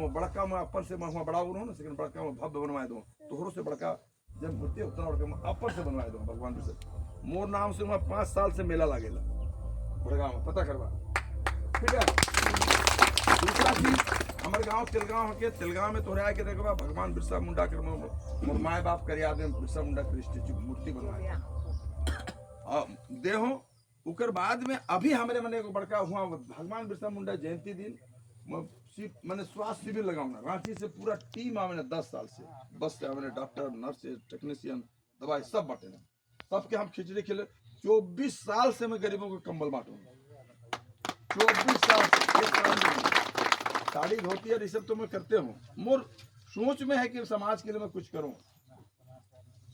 मैं बड़का मैं अपन से मैं वहाँ बड़ा हूँ ना, सेकंड बड़का मैं भव्य बनवाए दूँ, तोहरों से बड़का जब मूर्ति उतना बड़का मैं अपन से बनवाए दूँ भगवान बिरसा। मोर नाम से वहाँ 5 साल से मेला लागेला बड़गांव में, पता करवा, ठीक है। दूसरा चीज हमारे गांव तेलगांव के, तेलगांव में तोहरे आके देखबा भगवान बिरसा मुंडा के मोर माए बाप कर याद में बिरसा मुंडा के स्टेचू मूर्ति बनवाए देहो। उकर बाद में अभी हमारे मने एगो बड़का हुआ भगवान बिरसा मुंडा जयंती दिन मैंने स्वास्थ्य शिविर लगाऊंगा। रांची से पूरा टीम आवे ना, 10 साल से बस से आवे, डॉक्टर नर्स टेक्नीशियन दवाई सब बांटे ना, सबके हम खिचड़ी खिले। 24 साल से मैं गरीबों को कंबल बांटूंगा, 24 साल से, एक साल नहीं। साड़ी धोती और ये सब तो मैं करते हूँ। मोर सोच में है कि समाज के लिए मैं कुछ करूँ,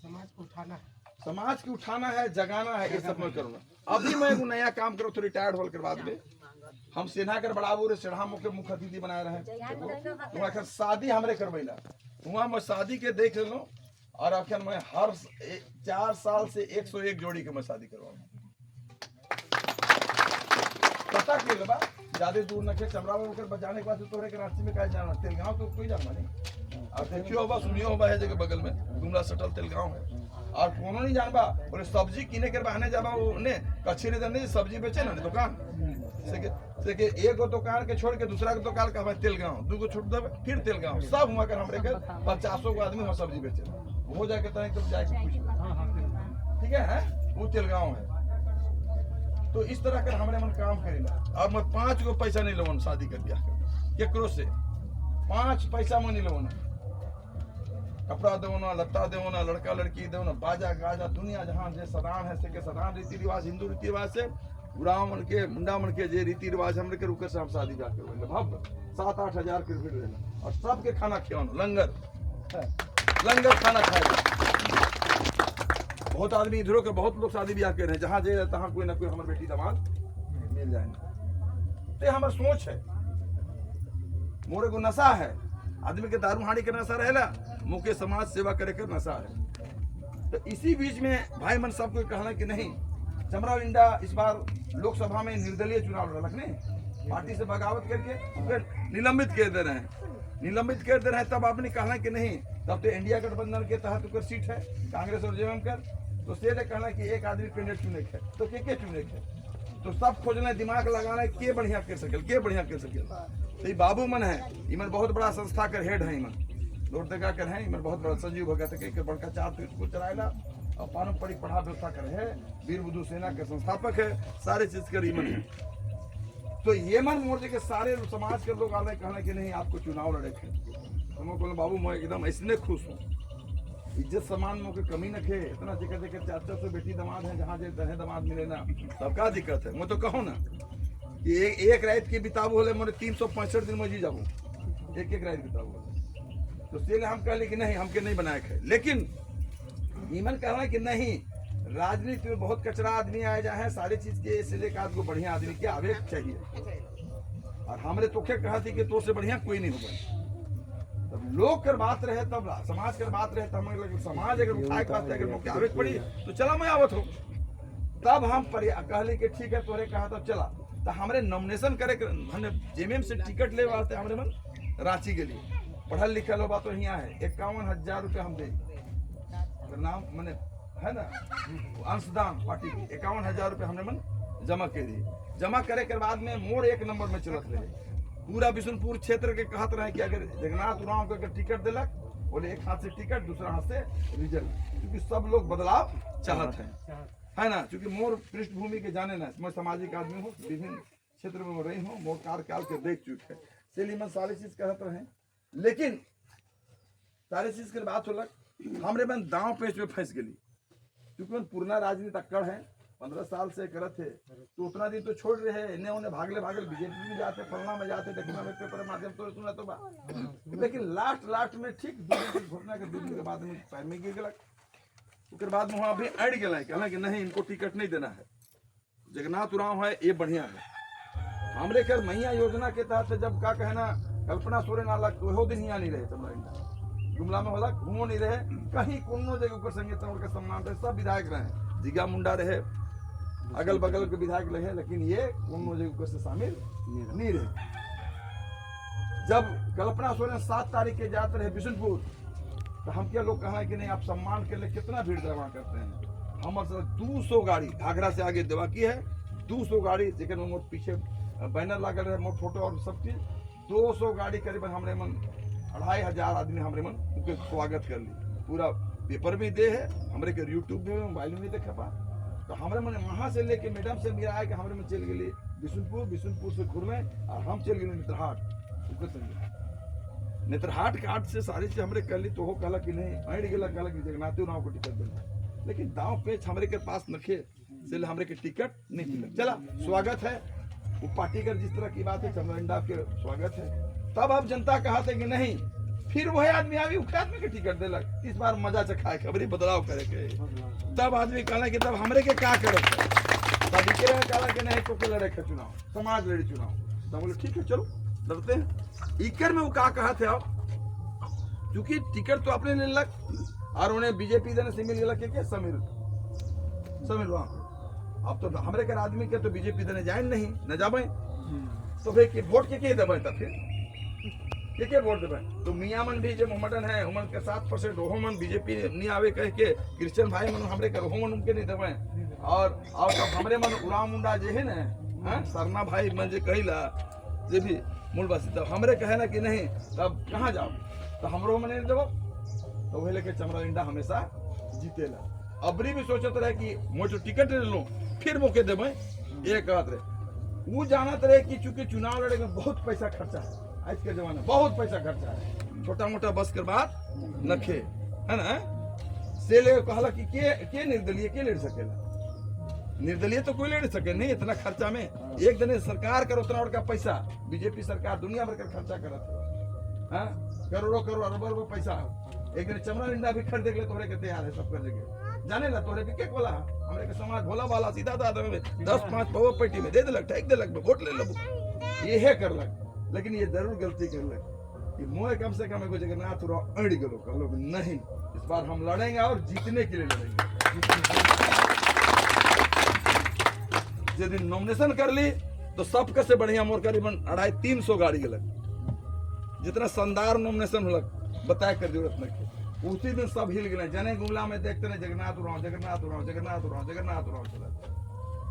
समाज को उठाना है, समाज के उठाना है, जगाना है, ये सब मैं करूँगा। अभी मैं एक नया काम करूँ तो रिटायर्ड होने के बाद में हम सेना कर बड़ाबू रे सेढ़ा मुख्य मुख्य अतिथि बनाए रहे, तो अखन शादी हमरे करवैला वहाँ मैं शादी के देख लेलो और अखन मैं हर 4 साल से 101 जोड़ी के मैं शादी करवाऊँ। पता के बा ज्यादा दूर न के चमरा होकर बचाने के बाद तोहरे के रांची में काहे जाना, तेलगांव तो कोई जानना नहीं। और देखियो होबा सुनियो होबा है जगह बगल में गुमला सटल तेलगांव है और कोनो नहीं जानबा। बोले सब्जी किने के बहाने जाबा, वो ने कच्छी रे नहीं सब्जी बेचे ना दुकान से के एगो दुकान के छोड़ के दूसरा के दुकान का हमारे तेलगांव, दूगो छोड़ देबे फिर तेलगांव, सब हुआ कर हमरे के 50 गो आदमी वहाँ सब्जी बेचे, हो जाके तने तुम जाके पूछ, ठीक है, हैं? वो तेलगांव है। तो इस तरह कर हमरे मन काम करेला और मैं 5 गो पैसा नहीं लेवन शादी कर ब्याह कर केकरो से, 5 पैसा मैं नहीं लेवन। कपड़ा देवो ना, लत्ता देवो ना, लड़का लड़की देवो ना, बाजा गाजा दुनिया जहां जे सदान है से के सदान रीति रिवाज हिंदू रीति रिवाज से बुढ़ाव मन के मुंडा मन के जे रीति रिवाज हमरे के रुके से हम शादी ब्याह करवेले भव्य 7-8 हजार के भीड़ रहेला और सबके खाना खिलाना, लंगर लंगर खाना खाए। बहुत आदमी इधरों के बहुत लोग शादी ब्याह कर रहे हैं, जहाँ जे तहाँ कोई ना कोई हमारे बेटी दामाद मिल जाए। तो हमार सोच है, मोरे को नशा है, आदमी के दारू हाड़ी के नशा रहेला, मुके समाज सेवा करे के नशा है। तो इसी बीच में भाई मन सबको कहना कि नहीं चमरा लिंडा इस बार लोकसभा में निर्दलीय चुनाव लड़क नहीं, पार्टी से बगावत करके फिर निलंबित कर दे रहे हैं, निलंबित कर दे रहे हैं। तब आपने कहना कि नहीं तब तो इंडिया गठबंधन के तहत ऊपर सीट है कांग्रेस और जेएमएम कर, तो से ने कहना कि एक आदमी कैंडिडेट चुने के तो के चुने के, तो सब खोजना दिमाग लगाना के बढ़िया कर सकेल, के बढ़िया कर सकेल। तो ये बाबू मन है, इमन बहुत बड़ा संस्था कर हेड है, इमन लोरदगा कर है, इमन बहुत बड़ा संजीव भगत के बड़का 4 तो स्कूल चलाएला और पारंपरिक पढ़ा व्यवस्था कर है, वीर बुद्धू सेना के संस्थापक है, सारे चीज कर इमन है। तो ये मन मोर्चे के सारे समाज के लोग आने कहना कि नहीं आपको चुनाव लड़े थे, तो मैं बोला बाबू मैं एकदम इसने खुश हूँ, इज्जत सम्मान में कोई कमी न खे, इतना जेकर जेकर 400 बेटी दामाद है, जहाँ जे दहे दामाद मिले ना सबका दिक्कत है। मैं तो कहूँ ना कि एक रात के बिताबू होले मोरे 365 दिन में जी जाबू, एक एक रात बिताबू होले। तो इसलिए हम कहले कि नहीं हमके नहीं बनाए खे, लेकिन ईमन कहना कि नहीं राजनीति में बहुत कचरा आदमी आए जाए हैं सारी चीज के, इसलिए एक आदमी को बढ़िया आदमी के आवेग चाहिए और हमने तोखे कहा थी कि तो से बढ़िया कोई नहीं होगा। तब लोग कर बात रहे, तब समाज कर बात रहे, तब हमें लगे समाज अगर उठाए के बात अगर मौके आवेग पड़ी तो चला मैं आवत हूँ। तब हम कहली कि ठीक है तोरे कहा तब चला, तो हमरे नॉमिनेशन करे हमने जेएमएम से टिकट ले वास्ते हमरे मन रांची के लिए पढ़ल लिखल हो बात तो यहाँ है 51,000 रुपया हम दे तो नाम मैंने है ना अंशदान पार्टी की 51,000 रुपया हमने मन जमा कर दिए। जमा करे के बाद में मोर 1 नंबर में चलत रहे, पूरा बिशुनपुर क्षेत्र के कहत रहे कि अगर जगन्नाथ उरांव के अगर टिकट दिलक बोले एक हाथ से टिकट दूसरा हाथ से रिजल्ट, क्योंकि सब लोग बदलाव चाहत हैं, है ना। क्योंकि मोर पृष्ठभूमि के जाने ना, मैं सामाजिक आदमी हूँ, विभिन्न क्षेत्र में रही हूँ, मोर कार्यकाल के देख चुके हैं, इसलिए मैं सारी चीज कहत रहे। लेकिन सारी चीज के बात होलक हमरे मन दांव पेच में फंस गई, क्योंकि मन पुराना राजनीति अक्कड़ है, 15 साल से करत थे तो उतना दिन तो छोड़ रहे हैं, इन्हें उन्हें भागले भागले बीजेपी में जाते, फलना में जाते, देखना में पेपर माध्यम से सुना तो बा, लेकिन लास्ट लास्ट में ठीक 2 दिन की घोषणा के 2 दिन के बाद में पैर में गिर गलक। उसके बाद में वहाँ भी अड़ गया, कहना कि नहीं इनको टिकट नहीं देना है, जगन्नाथ उरांव है ये बढ़िया है। हमरे कर मैया योजना के तहत जब का कहना कल्पना सोरेन आलक वहो दिन यहाँ नहीं रहे, चमरा गुमला में होला घूमो नहीं रहे कहीं कोनो जगह ऊपर संगे तमर के सम्मान रहे, सब विधायक रहे, जिगा मुंडा रहे, अगल बगल के विधायक रहे, लेकिन ये कोनो जगह ऊपर से शामिल नहीं रहे। जब कल्पना सोरेन 7 तारीख के जाते रहे बिशुनपुर, तो हम क्या लोग कहा कि नहीं, आप सम्मान के लिए कितना भीड़ जमा करते हैं। हमारे साथ 200 गाड़ी घाघरा से आगे देवाकी है, 200 गाड़ी, जेकर मोर पीछे बैनर लागल रहे, मोर फोटो और सब चीज, 200 गाड़ी करीबन हमरे मन 2500 आदमी हमरे मन उनके स्वागत कर ली। पूरा पेपर भी दे है, हमरे के यूट्यूब में, मोबाइल में भी देखे पा। तो हमरे मन वहाँ से लेके मैडम से मेरा आए के हमरे में चल गई बिशुनपुर, बिशुनपुर से घुरमे और हम चल गए नेतरहाट उनके संगे। नेतरहाट काट से सारी चीज हमरे कर ली, तो वो कहला कि नहीं अड़ गेला, कहला कि जगन्नाथ उरांव को टिकट देना, लेकिन दांव पेच हमरे के पास नखे से हमरे के टिकट नहीं मिला। चला स्वागत है वो पार्टी का, जिस तरह की बात है, चमरा के स्वागत है। तब अब जनता कहा थे कि नहीं, फिर वही आदमी आवी, उखे आदमी के टिकट देलक। इस बार मजा चखाए के अबरी बदलाव करे के। तब आदमी कहला कि तब हमरे के का करे के? तब इकरे में कहला कि नहीं, तो के लड़े के चुनाव, समाज लड़े चुनाव। तब बोले ठीक है, चलो लड़ते हैं। इकर में वो का कहा थे, अब क्योंकि टिकट तो अपने ले लक और उन्हें बीजेपी देने से मिल गया के समीर, समीर वहां। अब तो हमरे के आदमी के तो बीजेपी देने जाए नहीं न जाबे, तो भाई कि वोट के देबे? तब फिर के वोट देबे? तो मियाँ मन भी जो मोहम्मदन है, उमन के 7% ओहो मन बीजेपी नहीं आवे कह के, क्रिश्चियन भाई मन हमरे के ओहो मन उनके नहीं देबे। और तब हमरे मन उरांव मुंडा जे है ना, हाँ, सरना भाई मन जे कहिला जे भी मूलवासी, तब हमरे कहे ना कि नहीं, तब कहाँ जाओ? तो हमरो मन नहीं देबो। तो वही लेके चमरा इंडा हमेशा जीतेला। अबरी भी सोचत रहे कि मोर जो टिकट ले लो फिर मोके देबे, ये कहत रहे। वो जानत रहे कि चूंकि चुनाव लड़े में बहुत पैसा खर्चा है, आज के जमाना में बहुत पैसा खर्चा है, छोटा मोटा बस के बात नखे है ना। से ले कहला कि के निर्दलीय के लड़ सकेला? निर्दलीय तो कोई लड़ सके नहीं इतना खर्चा में। एक दिन सरकार कर उतना का पैसा, बीजेपी सरकार दुनिया भर का खर्चा करत है, हाँ? करोड़ों करोड़ अरबों अरबों पैसा। एक दिन चमरा इंडा भी खरीदे के लिए तोहरे के तैयार है सब कर जगह। जाने ला तोहरे के के कोला, हमरे के समाज भोला वाला सीधा दादा में 10 5 पवो पेटी में दे देलक, ठेक देलक, वोट ले लब, ये है करलक। लेकिन ये जरूर गलती करलक कि मोए कम से कम एगो जगन्नाथ उरांव अड़ गलो, कहलो कि नहीं, इस बार हम लड़ेंगे और जीतने के लिए लड़ेंगे। जिस दिन नॉमिनेशन कर ली तो सबके से बढ़िया मोर करीबन 250-300 गाड़ी गलक, जितना शानदार नॉमिनेशन होलक बताए कर जरूरत नहीं। उसी दिन सब हिल गए, जने गुमला में देखते रहे जगन्नाथ उरांव, जगन्नाथ उरांव, जगन्नाथ उरांव, जगन्नाथ उरांव चला।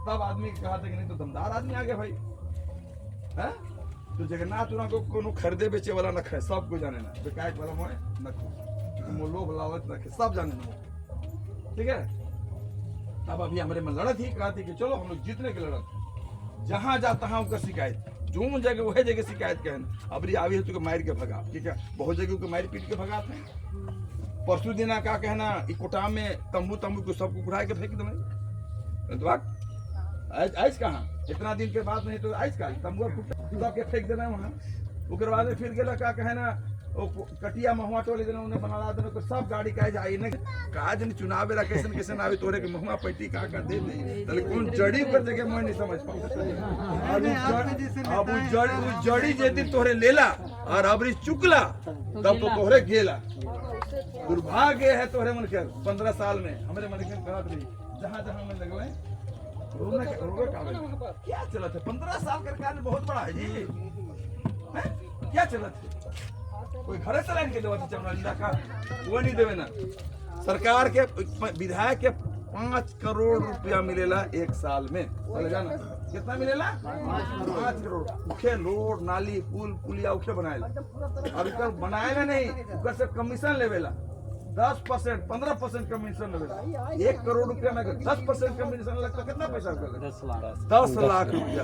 तब आदमी के कहा था कि नहीं तो दमदार आदमी आ गया भाई है। तो जगन्नाथ उरांव को कोनो खरीदे बेचे वाला न है, सबको जाने ना, बिकायत वाला मोए न, मो लोभ लालच रखे, सब जाने ना, ठीक है। तब अभी हमारे में लड़त ही कहा थी कि चलो हम लोग जीतने के लड़त, जहां जाता है उनका शिकायत, जो जगह वह जगह शिकायत कहन। अबरी आवी है तो मार के भगा, ठीक है, बहुत जगह को मार पीट के भगाते हैं। परसों दिना का कहना ई कोटा में तंबू तंबू को सबको उठा के फेंक दे। तो आज आज कहाँ इतना दिन के बाद, नहीं तो आज का तंबू सबके फेंक देना वहाँ। ओकर बाद में फिर गेला का कहना ओ कटिया महुआ टोले देना, उन्हें बना देना तो सब गाड़ी का जाई न काज न चुनाव बेरा कैसन कैसन आवे तोरे के महुआ पैटी का का दे दे तले कौन जड़ी पर जगह मैं नहीं समझ पाऊं। और अब उ जड़ी, उ जड़ी जे दिन तोहरे लेला और अबरी चुकला तब तो तोहरे गेला। दुर्भाग्य है तोहरे मन के 15 साल में हमरे मन के कहत रही जहां जहां में लगवे रोने रोवे का क्या चलत है। 15 साल का कार्य बहुत बड़ा है जी, हैं? क्या चलत है? कोई घरे से लाइन के देवा चमरा इंडा का वो नहीं देवे ना। सरकार के विधायक के 5 करोड़ रुपया मिलेला एक साल में, चले जाना कितना मिलेला? 5 करोड़। उखे रोड नाली पुल पुलिया उखे बनाएला और उकर बनाएला नहीं, उकर से कमीशन लेवेला, 10% 15% कमीशन लेवेला। 1 करोड़ रुपया में अगर 10% कमीशन लगता कितना पैसा होगा? 10 लाख। 10 लाख रुपया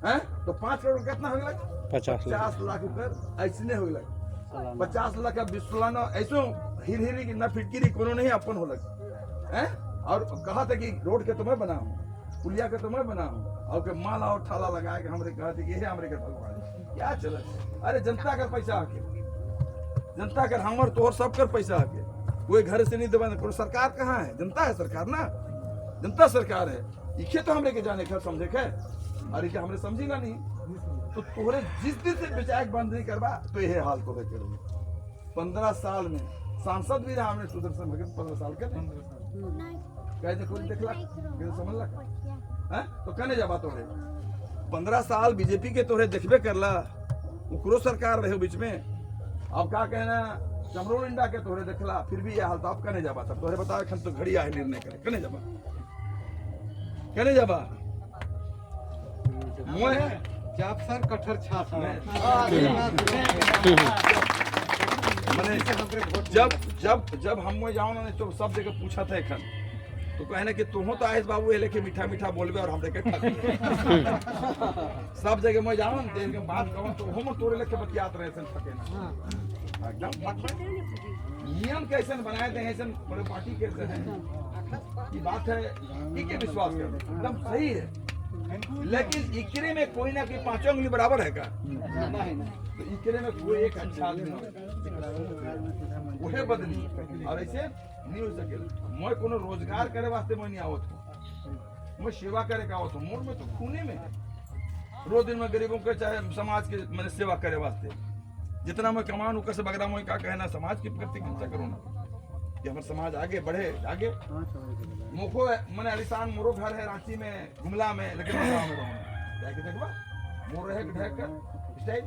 है तो 5 करोड़ कितना हो गया? 50 लाख। 50 लाख रुपया ऐसने हो गया। 50 लाख का बिस्लाना ऐसो हिर हिरी न फिटकिरी कोनो नहीं अपन होलक हैं। और कहा था कि रोड के तो मैं बनाऊं, पुलिया के तो मैं बनाऊं और के माला और ठाला लगाए के हमरे कहा था कि ये हमरे के भगवान क्या चलत। अरे जनता का पैसा आके, जनता कर हमर तोहर सब कर पैसा आके, कोई घर से नहीं देवा। कोनो सरकार कहाँ है? जनता है सरकार ना, जनता सरकार है। इखे तो हमरे के जाने के समझे के और इखे हमरे समझीला नहीं। तो तोहरे जिस दिन से बेचायक बंद नहीं करबा तो यही हाल तोहरे करोगे। 15 साल में सांसद भी रहा हमने सुदर्शन भगत, 15 साल के नहीं कहे कोई देखला के समझला हैं तो कहने जाबा तोहरे 15 साल बीजेपी के तोहरे देखबे करला। उकरो सरकार रहे बीच में। अब का कहना चमरोड़ इंडा के तोहरे देखला फिर भी यह हालत, अब कने जाबा? तब तोहरे बता, एखन तो घड़ी आहे निर्णय करे, कने जाबा, कने जाबा? मोय जाप सर कठर छाप। मने जब जब जब हम मोय जाओ ना तो सब जगह पूछा था एखन तो कहने कि तुहो तो आइस बाबू ये लेके मीठा मीठा बोलबे और हमरे के ठग। सब जगह मैं जाऊँ ना देख के बात कहूँ तो हम तोरे लेके बतियात रहे सन, ठके ना एकदम ठक। नियम कैसे बनाए थे ऐसे बड़े पार्टी कैसे है ये बात है, ठीक है, विश्वास कर एकदम सही है, लेकिन इकरे में कोई ना कोई पांचों उंगली बराबर है का? तो इकरे में कोई एक अच्छा आदमी हो उहे बदली और ऐसे नहीं हो सकेला। मैं कोनो रोजगार करे वास्ते मैं नहीं आवत हूँ, मैं सेवा करे का आवत हूँ। मोर में तो खूने में है, रोज दिन में गरीबों के चाहे समाज के मैंने सेवा करे वास्ते जितना मैं कमान ऊपर से बगरा मैं का कहना समाज के प्रति चिंता करूँ ना कि हमारा समाज आगे बढ़े आगे। मोखो मने आलिशान मोरो घर है रांची में, गुमला में, लेकिन मैं गाँव में रहूँ जाके देखबा मोर रहे ढक कर स्टाइल।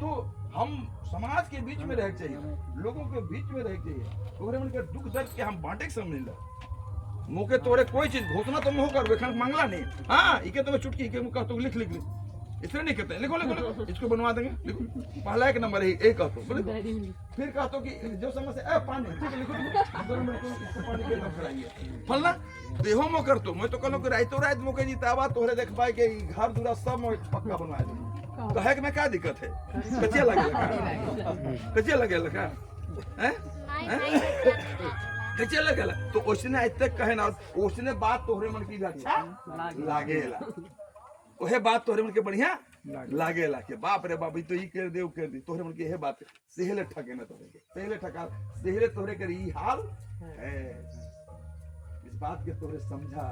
तो हम समाज के बीच में रह चाहिए, लोगों के बीच में रह चाहिए, तोहरे मन के दुख दर्द के हम बांटे के समझ ला। मोके तोरे कोई चीज घोषणा तो मोह कर वेखन मांगला नहीं। हाँ, इके तो मैं चुटकी इके मुँह कहतो लिख लिख लिख, इसलिए नहीं कहते लिखो लिखो लिखो, इसको बनवा देंगे लिखो। पहला एक नंबर है एक कहतो बोले, फिर कहतो कि जो समस्या ए पानी, ठीक है, लिखो लिखो, 2 नंबर को इसको पानी के दम कराएंगे फलना देहो मो करतो। मैं तो कहलो कि राइतो रात मोके जीतावा तोहरे देख पाए के ई घर दूरा सब मोय पक्का बनवा दे। कहे के में का दिक्कत है? कचिया लगे लगा, कचिया लगे लगा हैं, कचिया लगेला? तो उसने आज तक कहे ना, उसने बात तोहरे मन की भी अच्छा लागेला, ओहे बात तोहरे मन के बढ़िया लागेला कि बाप रे बाप, ई तो ई कर दे, उ कर दे। तोहरे मन के यह बात सेहले ठगे ना तोहरे के, सेहले ठका, सेहले तोहरे के ई हाल है। इस बात के तोहरे समझा,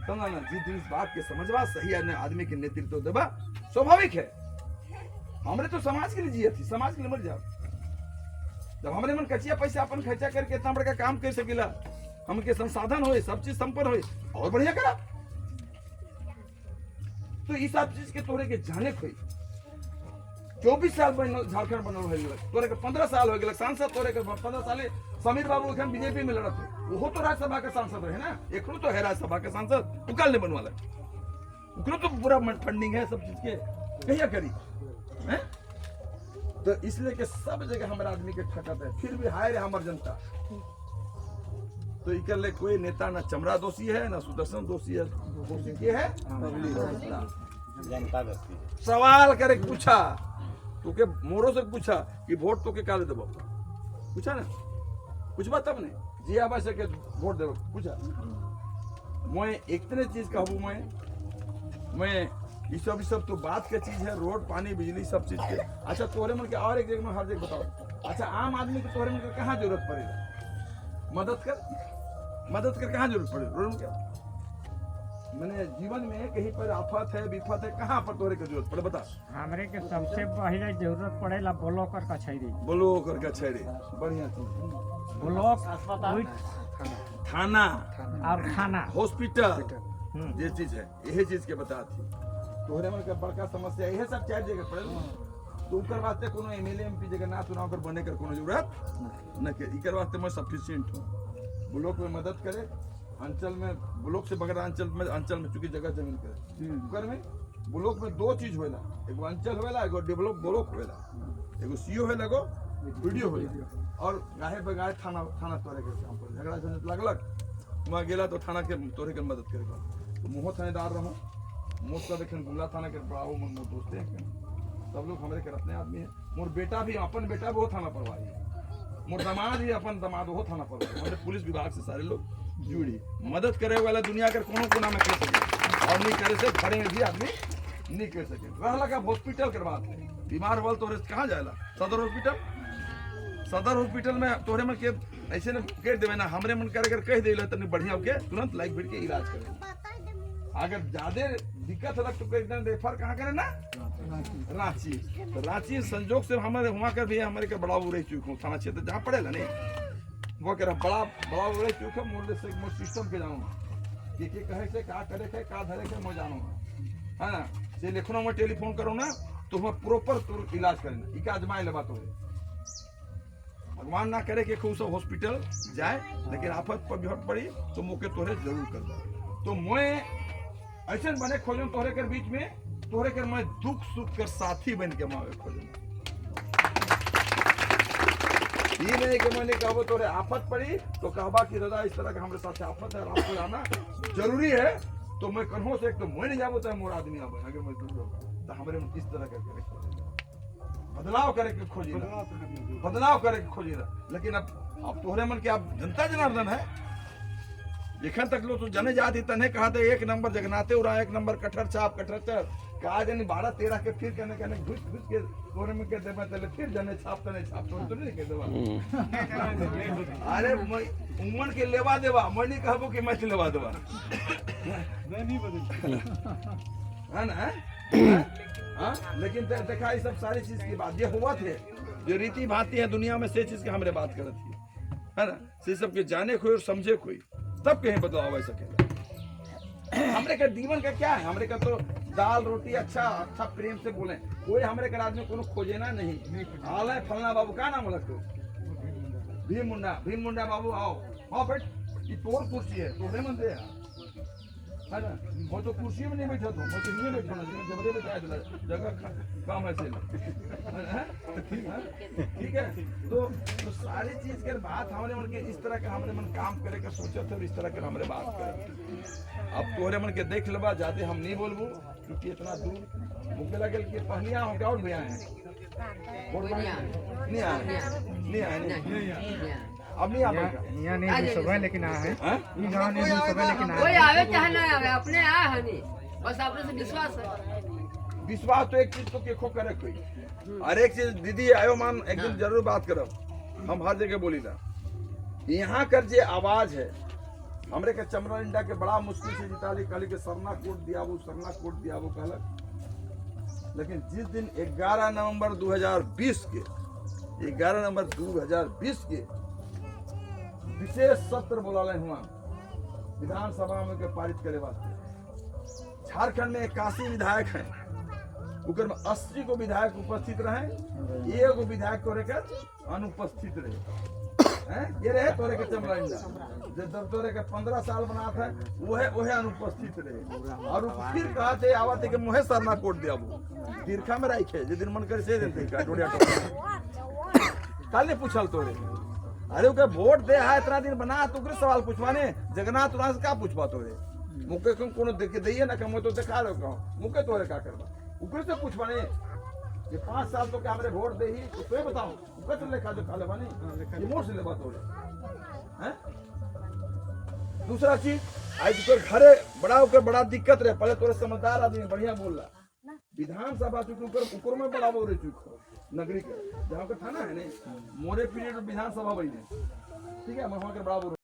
समझा ना? जिस दिन इस बात के समझवा सही आदमी के नेतृत्व देबा स्वाभाविक है। हमरे तो समाज के लिए जिए थी, समाज के लिए मर जाओ। जब हमरे मन कचिया पैसा अपन खर्चा करके इतना बड़का काम कर सकीला, हमके संसाधन होए, सब चीज संपन्न होए और बढ़िया करा। तो इस सब चीज के तोहरे के जाने खोई। 24 साल बनल झारखंड बनल हो गेलक, तोरे के 15 साल हो गेलक सांसद, तोरे के 15 साले। समीर बाबू एखन बीजेपी में लड़त है, ओहो तो राज्यसभा के सांसद रहे ना, एखनो तो है राज्यसभा के सांसद। उ काल नहीं बनवालक? ओकरो तो पूरा फंडिंग है सब चीज के, कहिया करी हैं? तो इसलिए कि सब जगह हमारे आदमी के ठकत है, फिर भी हाय रे हमर जनता। तो इकर ले कोई नेता ना चमरा दोषी है, ना सुदर्शन दोषी है। दोषी के है? जनता। जनता दोषी है। सवाल करे के पूछा तोके, मोरो से पूछा कि वोट तोके काले देबो? पूछा ना? पूछबा तब ने जी आवा से के वोट देबो। पूछा। मैं इतने चीज कहबू, मैं ये सब तो बात के चीज है, रोड, पानी, बिजली सब चीज के। अच्छा, तोहरे मन के और एक जगह में हर जगह बताओ। अच्छा, आम आदमी के तोहरे मन के कहाँ जरूरत पड़ेगा मदद कर? मदद कर कहाँ जरूरत पड़े रोड के? मैंने जीवन में कहीं पर आफत है, विपत है, कहाँ पर तोहरे के जरूरत पड़े, बता। हमरे के सबसे पहले जरूरत पड़ेला ब्लॉक और कचहरी। बोलो कर कचहरी बढ़िया चीज। ब्लॉक थाना और थाना। हॉस्पिटल ये चीज है, यही चीज के बता थी। तोहरे मन के बड़का समस्या यही सब चार जगह पड़े। तो उकर वास्ते कोनो एमएलए एमपी जगह ना चुनाव कर बने कर कोनो जरूरत न के। इकर वास्ते मैं सफिशिएंट हूँ। ब्लॉक में मदद करे, अंचल में, ब्लॉक से बगैर अंचल में, अंचल में चूंकि जगह जमीन करे उकर में। ब्लॉक में दो चीज होला, एगो अंचल होला, एगो डेवलप ब्लॉक होला, एगो सीओ होला, एगो बीडीओ होला और गाहे बगाहे थाना। थाना तोरे के काम पर झगड़ा झंझट लगलक, वहाँ गेला तो थाना के तोरे के मदद करेगा। तो मुँहो थानेदार रहो, मोर सब एखन गुमला थाना के पढ़ाओ, मोर मोर दोस्ते हैं सब लोग, हमरे के अपने आदमी है। मोर बेटा भी, अपन बेटा भी वो थाना प्रभारी है, मोर दामाद भी, अपन दामाद वो थाना प्रभारी। हमारे पुलिस विभाग से सारे लोग जुड़ी मदद करे वाला दुनिया के कोनो कोना में कर सके और नहीं करे से घरे में भी आदमी नहीं कर सके। रहला का हॉस्पिटल के बात है, बीमार होल तोरे कहाँ जाएला? सदर हॉस्पिटल। सदर हॉस्पिटल में तोहरे मन के ऐसे न कह देवे ना, हमरे मन करे अगर कह देला तनी बढ़िया के तुरंत लाइक भिड़ के इलाज करे। अगर ज्यादा दिक्कत होलक तो एकदम रेफर कहाँ करे ना? रांची। तो रांची संजोग से हमारे वहाँ कर भी हमारे के बड़ा उरे चुक हूँ, थाना क्षेत्र जहाँ पड़ेला नहीं वो कर बड़ा बड़ा उरे चुक है। मोर से मोर सिस्टम के जानू के कहे से का करे के का धरे के मैं जानू। हाँ, से लिखनो में टेलीफोन करो ना। तो हम प्रॉपर तोर इलाज करें। इका आजमाए लेबा तो भगवान ना करे कि खूब सब हॉस्पिटल जाए, लेकिन आफत पर विपत पड़ी तो मोके तोरे जरूर कर दे। तो मैं ऐसे बने खोजन तोहरे कर बीच में, तोहरे कर मैं दुख सुख कर साथी बन के मावे खोजन। ये नहीं कि मैंने कहबो तोरे आफत पड़ी तो कहबा कि दादा इस तरह का हमारे साथ आफत है और आपको आना जरूरी है, तो मैं कन्हो से एक तो मैं नहीं जाबो तो मोर आदमी आबो, अगर मैं दूर होगा तो हमारे इस तरह का करे बदलाव करे के खोजी, बदलाव करे के खोजी। लेकिन अब तोहरे मन के अब जनता जनार्दन है, एखन तक लोग तो जने जाती तने कहा थे एक नंबर जगन्नाथे उरा, एक नंबर कठर छाप कठर छाप कहा जने 12-13 के फिर कहने कहने घुस घुस के तोरे में के देबा तले फिर जने छाप तने छाप तो नहीं के देबा। अरे मैं उमन के लेवा देवा, मैं नहीं कहबो कि मैं लेवा देवा, मैं नहीं बदलती है ना? हाँ, लेकिन देखा ये सब सारी चीज की बात ये हुआ थे जो रीति भांति है दुनिया में, से चीज के हमरे बात करत थी, है ना? से सब के जाने कोई और समझे कोई तब कहीं बदलाव आ सकेगा। हमरे का जीवन का क्या है? हमरे का तो दाल रोटी अच्छा अच्छा प्रेम से बोले, कोई हमरे का आदमी कोनो खोजे ना नहीं आल है फलना बाबू का नाम लगतो भीम मुंडा, भीम मुंडा बाबू आओ आओ बैठ, ये तोर कुर्सी है तोरे मन दे है ना? मैं तो कुर्सी में नहीं बैठा था, मैं तो नहीं बैठा ना, जबरे बैठा है जगह काम है ठीक है। तो सारी चीज के बात हमने मन के इस तरह के हमने मन काम करे के सोचा थे और इस तरह के हमरे बात करे। अब तोहरे मन के देख लेबा, ज्यादा हम नहीं बोलबू क्योंकि इतना दूर मुझे लगल कि पहनिया हो क्या और भैया है नहीं आए नहीं आए नहीं अब नहीं आएगा यहाँ नहीं सुबह लेकिन आए हैं, यहाँ नहीं सुबह लेकिन कोई आवे चाहे ना आवे, अपने आए हनी, बस अपने से विश्वास है। विश्वास तो एक चीज तो केखो करे कोई और एक चीज दीदी आयो मान एक दिन जरूर बात करब, हम हर जगह बोली ना यहाँ कर जे आवाज है हमरे के चमरा इंडा के बड़ा मुश्किल से जिताली, कहली के सरना कोट दिया वो सरना कोट दिया वो कहलक, लेकिन जिस दिन 11 नवंबर 2020 के 11 नवंबर 2020 के विशेष सत्र बुला हुआ विधानसभा में के पारित करे वास्ते, झारखंड में 81 विधायक हैं, उकर में 80 को विधायक उपस्थित रहे, एगो विधायक को लेकर अनुपस्थित रहे हैं, ये रहे तोरे के चमड़ा जब तोरे के 15 साल बना था वह अनुपस्थित रहे और फिर कहा थे आवत के मुहे सरना कोट दिया वो दीर्घा में राखे जे दिन मन करे से दिन देखा डोडिया कल नहीं पूछल तोरे, अरे ओके वोट दे है इतना दिन बना तो ओकरे सवाल पूछवाने जगन्नाथ उरा से का पूछवा तोरे मुके को कोनो देख दैये ना कम तो देखा लो कहो मुके तोरे का करबा ओकरे से पूछवाने ये 5 साल तो के हमरे वोट देही तो तोय बताओ ओकरे से लेखा जो खा लेबा नहीं ये मोर से लेबा तोरे हैं। दूसरा चीज आज तोर घरे बड़ा ओकर बड़ा दिक्कत रहे, पहले तोरे समझदार आदमी बढ़िया बोलला विधानसभा चूंकि ऊपर ऊपर में बड़ा बोल रही चूक नगरी के जहाँ का थाना है नहीं मोरे पीरियड विधानसभा बनी ठीक है, मैं वहाँ के बड़ा बोल